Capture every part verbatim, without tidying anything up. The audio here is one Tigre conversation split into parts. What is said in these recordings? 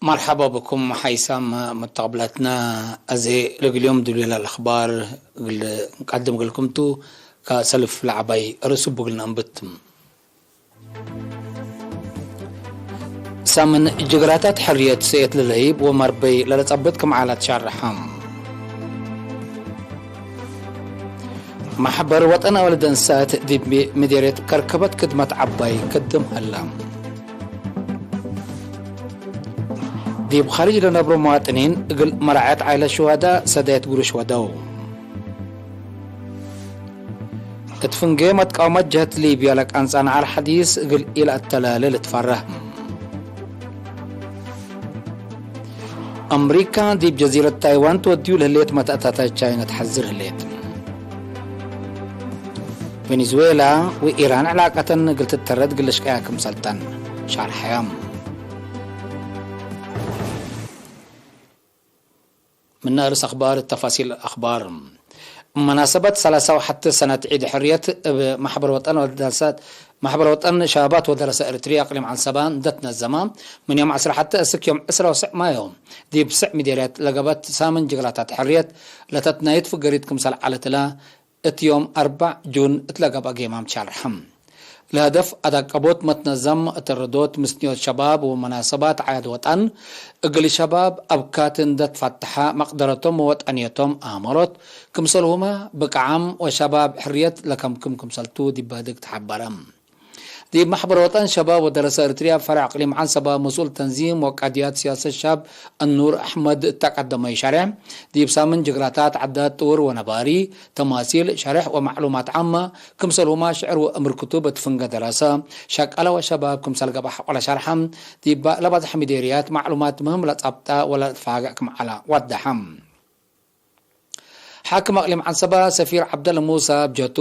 መርሐባ ብኩም ሓይሳም መተቅብላትና። አዜ ለእግል ዮም ዲብለ ለአክባር እግል እንቀድም እግልኩም ቱ፣ ከሰልፍ ለዐባይ ርእሱ እቡ እግል ነአንብት። ሳምን ጅግራታት ሕርየት ሰእየት ለለህይብ ወመርበይ ለለጸብጥ ክም ዓላት ሻርሐ። መሕበር ወጠን አወልድ እንሳት ዲብ ምዴርየት ከርከበት ክድመት ዐባይ ክድም ሀላ። ዲብ ካርጅ ለነብሮ መዋጥኒን እግል መራዐት ዓይለት ሹሀዳ ሰዳየት ግሩሽ ወደው። እት ፍንጌ መትቃውመት ጀህት ሊብያ ለቃንጻ ነዓል ሐዲስ እግል ኢለአተላሌ ልትፈረህ። አምሪካ ዲብ ጀዚረት ታይዋን ትወድዩ ለህሌት መተእታታይ ቻይና ተሐዝር ህሌት። ቬኔዙዌላ ወኢራን ዕላቀተን እግል ትተረድ እግል ልሽቀያ ክምሰልተን ሻርሐያም። ምነ አርእስ አክባር ተፋሲል አክባር። መናሰበት ሰላሳ ወሐተ ሰነት ዒድ ሕርየት እብ መሕበር ወጠን ወልድ አንሳት፣ መሕበር ወጠን ሸባባት ወደረሰ ኤሪትርያ አቅሊም ዐንሰባ እንደ ትነዘማ፣ ምን ዮም ዐስር ሐተ እስክ ዮም ዕስራ ወስዕ ማዮ ዲብ ስዕ ምዴርያት ለገብአት ሳምን ጅግራታት ሕርየት ለተትናይት ፍገሪት ክምሰል ዐለት እላ፣ እት ዮም አርበዕ ጁን እት ለገብአ ጌማም ትሻርሐ። ለሀደፍ አዳቀቦት መትነዘም እት ርዶት ምስንዮት ሸባብ ወመናሰባት ዓያድ ወጠን፣ እግል ሸባብ አብካት እንደ ትፈተሐ መቅደረቶም ወወጠንየቶም አመሮት፣ ክምሰልሁመ ብቅዓም ወሸባብ ሕርየት ለከምክም ክምሰልቱ ዲብ በህድግ ተሐበረ። ዲብ መሕበር ወጠን ሸባብ ወደረሰ ኤሪትርያ ፈርዕ አቅሊም ዐንሰባ መስኡል ተንዚም ወቃድያት ሲያሰት ሻብ አኑር አሕመድ እተ ቀደመዩ ሸሬሕ፣ ዲብ ሳምን ጅግራታት ዐዳት ጥውር ወነባሪ፣ ተማሲል፣ ሸሬሕ ወመዕሉማት ዓመ፣ ክምሰልሁመ ሽዕር ወእምር ክቱብ እት ፍንገ ደረሰ፣ ሸቀለ ወሸባብ ክምሰል ገብአ ሐቆለ ሸርሐ፣ ዲብ ለባዝሐ ምዴርያት መዕሉማት ምህም ለጸብጠ ወለልትፋገዕ ክም ዐለ ወደሐ። ሓክም አቅሊም ዐንሰባ ሰፊር ዐብደለ ሙሳ እብ ጀህቱ፣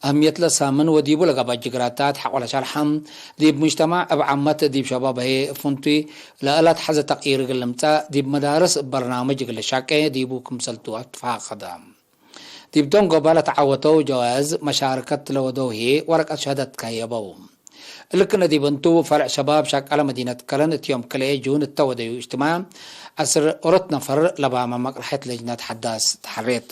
አህምየት ለሳምን ወዲቡ ለገብአ ጅግራታት ሐቆለ ሸርሐ፣ ዲብ ሙጅተማዕ እብ ዓመት ዲብ ሸባብ ህዬ ፍንቱይ ለአለትሐዘ ተቅዪር እግል ልምጸእ፣ ዲብ መዳርስ እብ በርናምጅ እግል ልሻቄ ዲቡ ክምሰልቱ አትፋቀደ። ዲብ ደንጎበ ለተዓወተው ጀዋዝ መሻርከት ለወደው ህዬ ወረቀት ሸሀደት ከየበው። እሊ ክነ ዲብ እንቱ፣ ፈርዕ ሸባብ ሸቀለ መዲነት ከረን እት ዮም ክልኤ ጁን እተ ወደዩ እጅትማዕ፣ ዐስር ኦሮት ነፈር ለባመ መቅረሐት ለጅነት ሐዳስ ተሐሬት።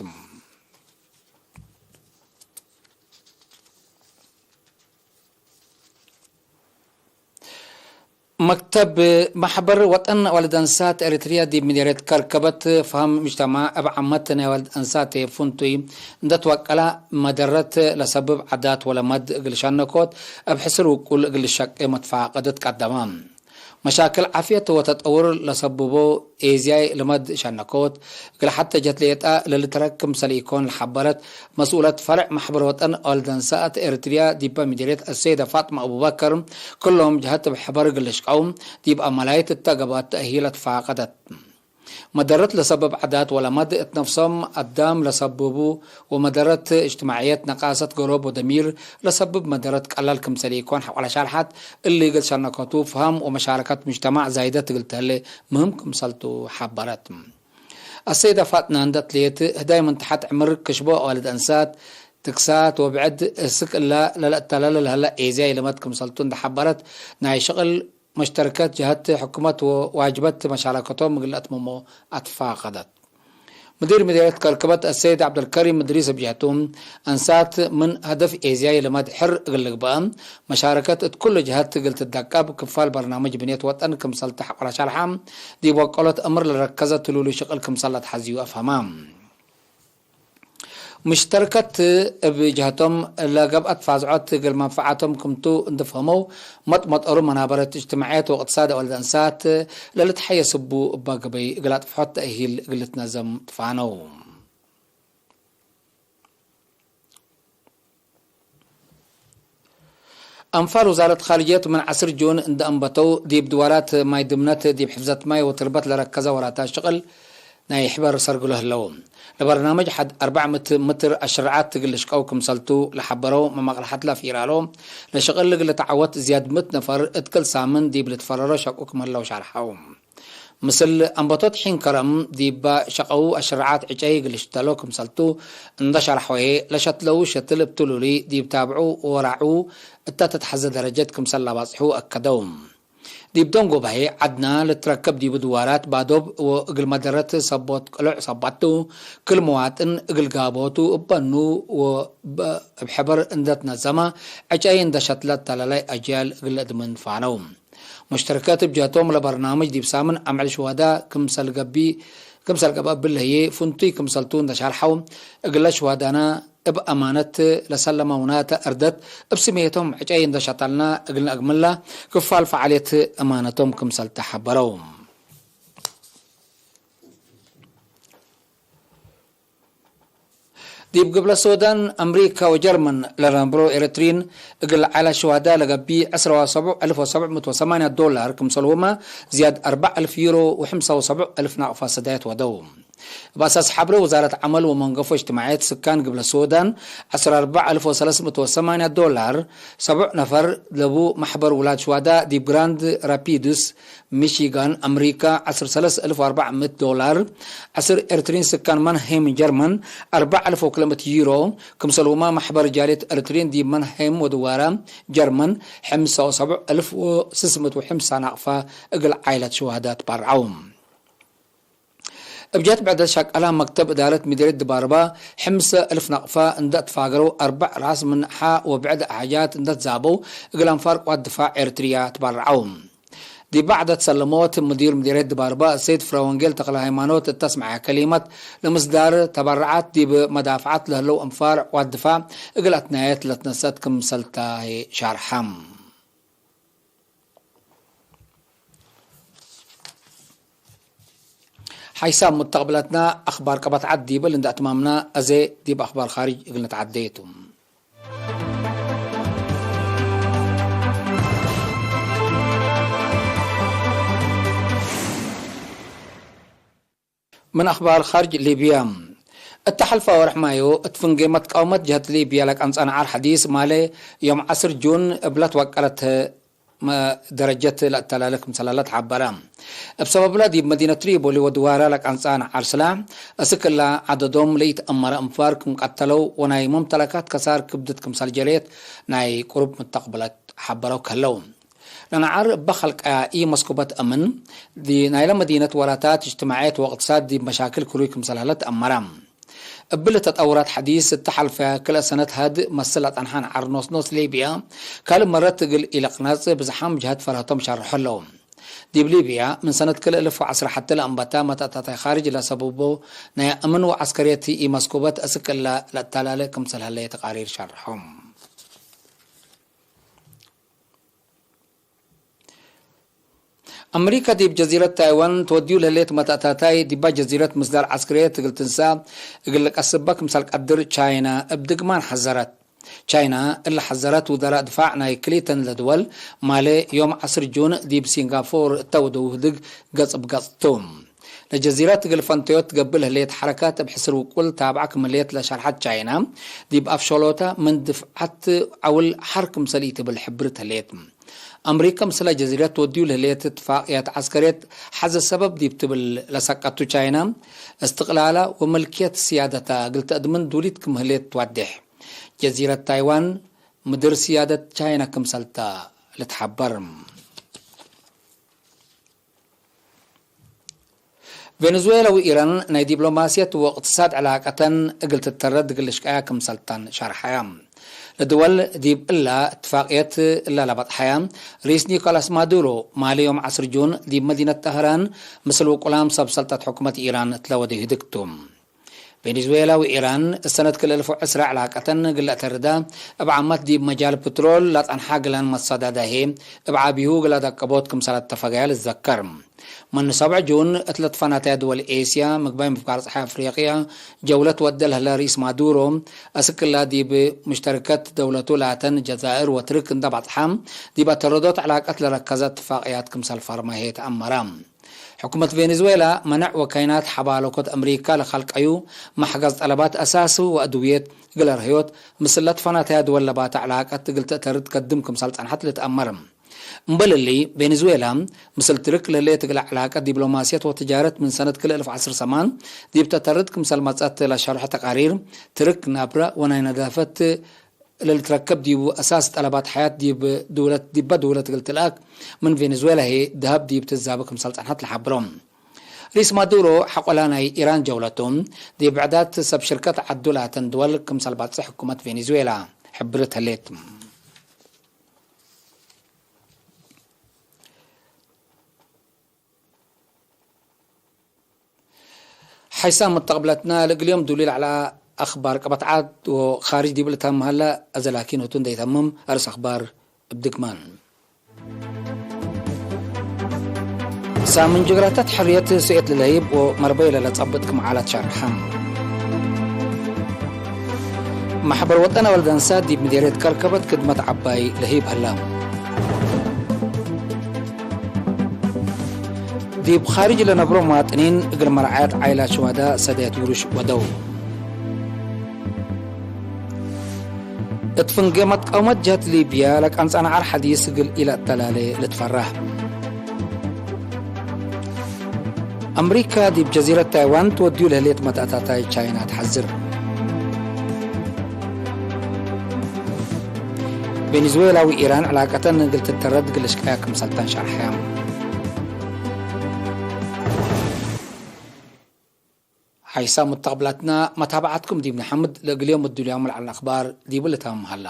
መክተብ መሕበር ወጠን አዋልድ አንሳት ኤሪትርያ ዲብ ምዴርየት ከርከበት ፈሀም ምጅተማዕ እብ ዓመት ናይ አዋልድ አንሳት ፍንቱይ እንደ ትወቀላ መደረት ለሰብብ ዓዳት ወለመድ እግል ሸነኮት እብ ሕስር ውቁል እግል ልሸቄ መትፋቀደት ቀደመ። መሻክል ዓፍየት ወተጠውር ለሰብቦ ኤዝያይ ልመድ ሸነኮት እግል ሐተ ጀት ሌጠ ለልትረክ ክምሰል ኢኮን ለሐበረት መስኡለት ፈርዕ መሕበር ወጠን አዋልድ አንሳት ኤሪትርያ ዲበ ምዴርየት አሰይደ ፋጥመ አቡበከር፣ ክሎም ጀሀት እብ ሕበር እግል ልሽቀው ዲብ አመላይት እተ ገብአት ተእሂል አትፋቀደት። መደረት ለሰብብ ዓዳት ወለመድ እት ነፍሶም አዳም ለሰብቡ ወመደረት እጅትማዕየት ነቃሰት ገሮብ ወደሚር ለሰብብ መደረት ቀላል ክምሰል ኢኮን ሐቆለ ሻርሐት፣ እሊ እግል ሸነከቱ ፍሀም ወመሻረከት ሙጅተማዕ ዛይደት እግል ተህሌ ምህም ክምሰልቱ ሐበረት። አሰይደ ፋጥና እንደ ትሌት ህዳይ ምን ተሐት ዕምር ክሽቦ አዋልድ አንሳት፣ ትክሳት ወብዕድ እስክ እላ ለለአተላለ ለህለ ኤዝያይ ልመድ ክምሰልቱ እንደ ሐበረት፣ ናይ ሽቅል መሽተርከት ጀሀት ሕኩመት ወዋጅበት መሻረከቶም እግል ለአትምሞ አትፋቀደት። ምዲር ምዴርየት ከርከበት አሰይድ ዐብደልከሪም እድሪስ እብ ጀህቱ፣ አንሳት ምን ሀደፍ ኤዝያይ ልመድ ሕር እግል ልግበአ፣ መሻረከት እት ኩሉ ጀሀት እግል ትደቀብ፣ ክፋል በርናምጅ ብንየት ወጠን ክምሰልተ ሐቆለ ሸርሐ፣ ዲብ ወቀሎት አምር ለረከዘ ትሉሉ ሽቅል ክምሰል ለትሐዝዩ አፍሀማ። ሙሽተርከት እብ ጀሀቶም ለገብአት ፋዝዖት እግል መንፈዓቶም ክምቱ እንዴ ፈሀመው፣ መጥመጠሩ መናበረት እጅትማዕየት ወእቅትሳድ አወልድ አንሳት ለልትሐየስ እቡ እባ ገበይ እግል አጥፍሖት ተእሂል እግል ልትነዘም ትፋነው። አንፋር ውዛረት ኻርጅየት ምን ዐስር ጁን እንደ አንበተው፣ ዲብ ድዋራት ማይ ድምነት ዲብ ሕፍዘት ማይ ወትርበት ለረከዘ ወራታት ሽቅል ናይ ሕበር ሰርግሎ ህለው። ለበርናምጅ ሐድ አርበዕ ምእት ምትር አሽረዓት እግል ልሽቀው ክምሰልቱ ለሐበረው መመቅለሐት ለፊራሎ፣ ለሽቅል እግል ልትዓወት ዝያድ ምእት ነፈር እት ክል ሳምን ዲብ ልትፈረሮ ሸቁ ክም ህለው ሻርሐው። ምስል አንበቶት ሒን ከረም ዲበ ሸቀው አሽረዓት ዕጨይ እግል ልሽተሎ ክምሰልቱ እንደ ሸርሐው፣ ለሸትለው ሸትል እብ ትሉሊ ዲብ ታብዑ ወወራዑ እተ ተትሐዘ ደረጀት ክምሰል ለባጽሑ አከደው። ዲብ ደንጎባሄ ዐድና ልትረከብ ዲቡ ድዋራት ባዶብ ወእግል መደረት ሰቦት ቅሉዕ ሰባቱ፣ ክል መዋጥን እግል ጋቦቱ እበኑ ወእብ ሕብር እንደ ትነዘመ፣ ዕጨይ እንደ ሸትለት ተለላይ አጅያል እግል ለእድምን ፋነው። ሙሽተረከት እብ ጀህቶም ለበርናምጅ ዲብ ሳምን አምዕል ሽዋዳ ክምሰል ገቢ፣ ክምሰል ገብአ እብል ህዬ ፍንቱይ ክምሰልቱ እንደ ሻርሐው፣ እግለ ሽዋዳና እብ አማነት ለሰለመውናተ እርደት እብ ስሜቶም ዕጨይ እንደ ሸተልና እግል ነአግምላ ክፋል ፈዓልየት አማነቶም ክምሰል ተሐበረው። ዲብ ግብለ ሶዳን፣ አምሪካ ወጀርመን ለነብሮ ኤረትርዪን እግል ዐለ ሽዋዳ ለገብእ ዕስራ ወሰብዕ አልፍ ወሰብዕ ምእት ወሰማንያ ዶላር ክምሰልሁመ፣ ዝያድ አርበዕ አልፍ ዩሮ ወሐምሳ ወሰብዕ አልፍ ናቅፋ ሰዳየት ወደው። እብ አሳስ ሐብሬ ወዛረት ዐመል ወመንገፎ እጅትማዕየት ስካን ግብለ ሶዳን፣ ዐስር አርበዕ አልፍ ወሰለስ ምእት ወሰማንያ ዶላር፣ ሰቡዕ ነፈር ለቡ መሕበር ውላድ ሽዋዳ ዲብ ግራንድ ራፒድስ፣ ሚሺጋን፣ አምሪካ፣ ዐስር ሰለስ አልፍ ወአርበዕ ምእት ዶላር፣ ዐስር ኤርትሪን ስካን ማንሄም ጀርመን፣ አርበዕ አልፍ ወክልኤ ምእት ዩሮ፣ ክምሰልሁመ መሕበር ጃልየት ኤርትሪን ዲብ ማንሄም ወድዋራ ጀርመን፣ ሐምሳ ወሰቡዕ አልፍ ወስስ ምእት ወሐምሳ ናቅፋ እግል ዓይለት ሽዋዳ ትበርዐው። እብ ጀት ብዕደት ሸቀላ መክተብ እዳረት ምዲርየት ድባርባ፣ ሕምሰ እልፍ ነቅፋ እንደ ትፋገረው፣ አርበዕ ራስ ምን ሐ ወብዕድ ሓጃት እንደ ትዛበው፣ እግል አንፋር ቅዋት ድፋዕ ኤርትርያ ትባርዐው። ዲብ በዕደት ሰለሞት፣ ምዲር ምዲርየት ድባርባ ሰይድ ፍረወንጌል ተክለሃይማኖት እተ አስመዐ ከሊመት፣ ለምስዳር ተበረዓት ዲብ መዳፍዓት ለህለው አንፋር ቅዋት ድፋዕ እግል አትናየት ለትነሰት ክምሰልታ ሻርሐም። ሐይሳም ሙተቅብለትና አኽባር ቀበት ዐድ ዲብል እንደ አትማምና፣ አዜ ዲብ አኽባር ኻርጅ እግል ንትዓዴ ቱ። ምን አኽባር ኻርጅ ሊብያ። እተ ሐልፈ ወርሕ ማዮ፣ እት ፍንጌ መትቃውመት ጀህት ሊብያ ለቀንጸ ነዓር ሐዲስ ማሌ ዮም ዐስር ጁን እብ ለትወቀለት መ-፣ ደረጀት ለአተላለ ክምሰል ሀለ ተሐበረ። እብ ሰበብለ፣ ዲብ መዲነት ትሪፖሊ ወድዋራ ለቀንጸ ነዓር ስላሕ፣ እስክ እለ ዐደዶም ለኢተአመረ እንፋር ክም ቀተለው ወናይ መምተለካት ከሳር ክብድት ክምሰል ጀሬት ናይ ቅሩብ መተቅብለት ሐበረው ከህለው። ለነዓር እበ ከልቀያ ኢመስኩበት አምን፣ ዲ-፣ ናይለ መዲነት ወላታት እጅትማዕየት ወእቅትሳድ ዲብ መሻክል ክሩይ ክምሰል ሀለ ተአመረ። እብሊ ተጠውራት ሐዲስ እተ ሐልፈ ክልኤ ሰነት ሀድ መስል ለጸንሐ ነዓር ኖስኖስ ሊብያ፣ ካልእ መረት እግል ኢልቅነጽ ብዝሓም ጀሀት ፈርሀቶም ሸርሖ ህለው። ዲብ ሊብያ፣ ምን ሰነት ክልኤ እልፍ ወዐስር ሐቴ ለአንበተ መተእታታይ ኻርጅ ለሰቡቡ ናይ አምን ወዐስከርየት ኢመስኩበት እስክ እለ ለአተላለ ክምሰል ሀለ ተቃሪር ሸርሖም። አምሪካ ዲብ ጀዚረት ታይዋን ትወድዩ ለህሌት መተእታታይ፣ ዲባ ጀዚረት ምስዳር ዐስክርየት እግል ትንሰእ እግል ልቀስበ ክምሰል ቀድር ቻይና እብ ድግማን ሐዘረት። ቻይና እለ ሐዘረት ውዘራእ ድፋዕ ናይ ክልኢተን ለድወል ማሌ ዮም ዐስር ጁን ዲብ ሲንጋፖር እተ ወደው ህድግ ገጽ ብገጽ ቱ። ለጀዚረት እግል ፈንተዮት ትገብእ ለህሌት ሐረካት እብ ሕስር ውቁል ታብዐ ክም ህሌት ለሸርሐት ቻይና፣ ዲብ አፍሸሎታ ምን ድፍዓት ዐውል ሐር ክምሰል ኢትብል ሕብርት ህሌት። አምሪከ ምስለ ጀዚረት ትወድዩ ለህሌት እትፋቅየት ዐስከርየት ሐዘ ሰበብ ዲብ ትብል ለሰቀቱ ቻይና፣ እስትቅላላ ወምልክየት ስያደታ እግል ተአድምን ዱሊት ክም ህሌት ትወዴሕ። ጀዚረት ታይዋን ምድር ስያደት ቻይና ክምሰልታ ልትሐበር። ቬኔዙዌላ ወኢራን ናይ ዲፕሎማስየት ወእቅትሳድ ዕላቀተን እግል ትተረድ እግል ልሽቀያ ክምሰልተን ሸርሐያ። ለድወል ዲብ እላ እትፋቅየት እላ ለበጥሐያ፣ ርኢስ ኒኮላስ ማዱሮ ማሌ ዮም ዐስር ጁን ዲብ መዲነት ጠህራን ምስል ውቁላም ሰብ ሰልጠት ሕኩመት ኢራን እትለ ወደዩ ህድግ ቱ። ቬኔዙዌላ ወኢራን እሰነት ክልኤ እልፍ ወዕስራ ዕላቀተን እግል ለአተርዳ፣ እብ ዓመት ዲብ መጃል ፕትሮል ለጸንሐ ግለን መሰዳዳሄ እብ ዐቢሁ እግል አደቀቦት ክምሰል አተፈገያ ልትዘከር። ምን ሰብዕ ጁን እት ለትፈናተያ ድወል ኤስያ ምግባይ ምፍጋር ጸሓይ አፍሪቅያ ጀውለት ወደ ለህለ ርኢስ ማዱሮ፣ አስክላ ዲብ ሙሽተርከት ደውለቱ ላተን ጀዛእር ወትርክ እንደ በጽሐ፣ ዲብ አተረዶት ዕላቀት ለረከዘ እትፋቅያት ክምሰል ፈርመ ህዬ ተአመረ። ሕኩመት ቬኔዙዌላ፣ መነዕ ወካይናት ሐባለኮት አምሪካ ለከልቀዩ መሕገዝ ጠለባት አሳስ ወአድውየት እግል አርህዮት፣ ምስል ለትፈናተያ ድወል ለባተ ዕላቀት እግል ተአተርድ ትከድም ክምሰል ጸንሐት ልትአመር። እምበል እሊ፣ ቬኔዙዌላ፣ ምስል ትርክ ለህሌት እግለ ዕላቀት ዲፕሎማስየት ወትጃረት ምን ሰነት ክልኤ እልፍ ዐስር ሰማን ዲብ ተአተርድ ክምሰል መጽአት ለሸርሐ ተቃሪር፣ ትርክ ናብረ ወናይ ነዳፈት ለልትረከብ ዲቡ አሳስ ጠለባት ሐያት ዲብ ድውለት፣ ዲበ ድውለት እግል ትልአክ ምን ቬኔዙዌላ ህዬ ደሀብ ዲብ ትዛቢ ክምሰል ጸንሐት ለሐብሮ። ርኢስ ማዱሮ ሐቆላ ናይ ኢራን ጀውለቱ ዲብ ብዕዳት ሰብ ሽርከት ዐዱ ላተን ድወል ክምሰል ባጽሕ ሕኩመት ቬኔዙዌላ ሕብርት ህሌት። ሐይሳም መተቅብለትና ለእግል ዮም ዱሊ ለዐለ አክባር ቀበት ዐድ ወካርጅ ዲብ ልታም ሀለ፣ አዘ ላኪን ህቱ እንዴ ተምም አርስ አክባር እብ ድግማን። ሳምን ጅግራታት ሕርየት ስኤት ለለህይብ ወመርበይ ለለጸብጥ ክም ዓላት ሸርሐም። መሕበር ወጠን አወልድ አንሳት ዲብ ምዴርየት ከርከበት ክድመት ዐባይ ለህይብ ሀላ። ዲብ ካርጅ ለነብሮ መዋጥኒን እግል መርዓያት ዓይላት ሸዋዳ ሰደየት ውሩሽ ወደው። እት ፍንጌ መትቃውመት ጀህት ሊብያ ለቀንጸ ነዓር ሐዲስ እግል ኢለአተላሌ ልትፈራህ። አምሪካ ዲብ ጀዚረት ታይዋን ትወድዩ ለህሌት መትአታታይ ቻይና ተሐዝር። ቬኔዙዌላ ወኢራን ዕላቀተን እግል ትተረድ እግል ልሽቀያ ክምሰል ተንሸርሐ። ሐይሳም መተቅብላትና መታብዓትኩም ዲብ ነሐምድ፣ ለእግል ዮም እዱልያም ለዐለ አክባር ዲቡ ልታምም ሀላ።